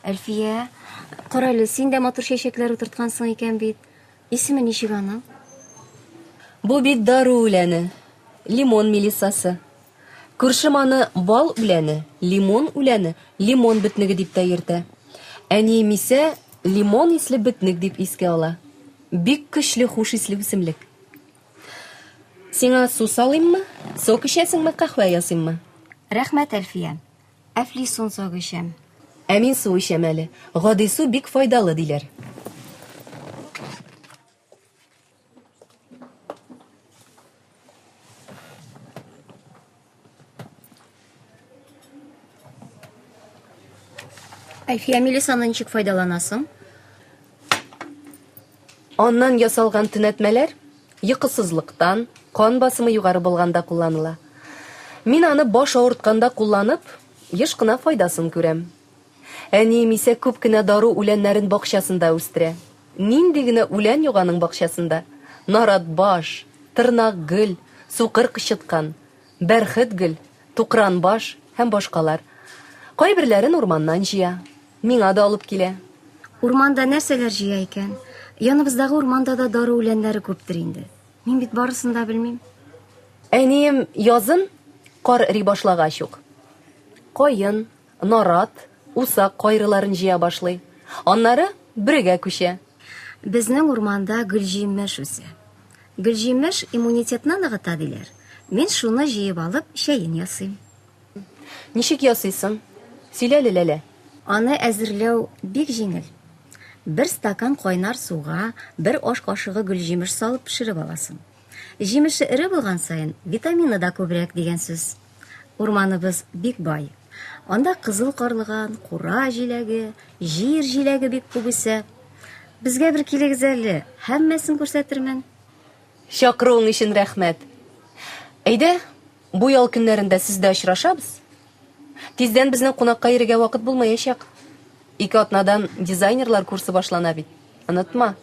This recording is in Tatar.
Әлфия, карале, син дә матур чәчәкләр утырткансың икән бит. Исеме ничек аның? Бу бит дару үләне, лимон мелиссасы. Күршем аны бал үләне, лимон үләне, лимон бөтнеге дип тә йөртә. Әнием исә лимон исле бөтнек дип искә ала. Бик көчле хуш исле үсемлек. Сиңа су салыйммы? Сок эчәсеңме, каһвә ясыйммы? Рәхмәт, Әлфия. Әфлисун согы эчәм. Ә мин су эчәм әле. Гади су бик файдалы, диләр. Әлфия, мелисаны ничек файдаланасың? Аннан ясалган төнәтмәләр йокысызлыктан, кан басымы югары булганда кулланыла. Мин аны баш авыртканда кулланып, еш кына файдасын күрәм. Әнием исә күп кенә дару үләннәрен бакчасында үстерә. Нинди генә үлән юк аның бакчасында! Наратбаш, тырнак гөл, сукыр кычыткан, бәрхет гөл, тукранбаш һәм башкалар. Кайберләрен урманнан җыя. Миңа да алып килә. Урманда нәрсәләр җыя икән? Яныбыздагы урманда да дару үләннәре күптер инде. Мин бит барысын да белмим. Әнием язын, кар эри башлагач ук, каен, нарат, усак кайрыларын җыя башлый. Аннары бөрегә күчә. Безнең урманда гөлҗимеш үсә. Гөлҗимеш иммунитетны ныгыта, диләр. Мин шуны җыеп алып, чәен ясыйм. Ничек ясыйсың? Сөйлә әле, Ләлә. Аны әзерләү бик җиңел. Бер стакан кайнар суга бер аш кашыгы гөлҗимеш салып пешереп аласың. Җимеше эре булган саен, витамины да күбрәк дигән сүз. Урманыбыз бик бай. Анда кызыл карлыган, кура җиләге, җир җиләге бик күп үсә. Безгә бер килегез әле, һәммәсен күрсәтермен. Чакыруың өчен рәхмәт. Әйдә, Бу ял көннәрендә сездә очрашабыз. Тиздән безнең кунакка йөрергә вакыт булмаячак. Ике атнадан дизайнерлар курсы башлана бит. Онытма.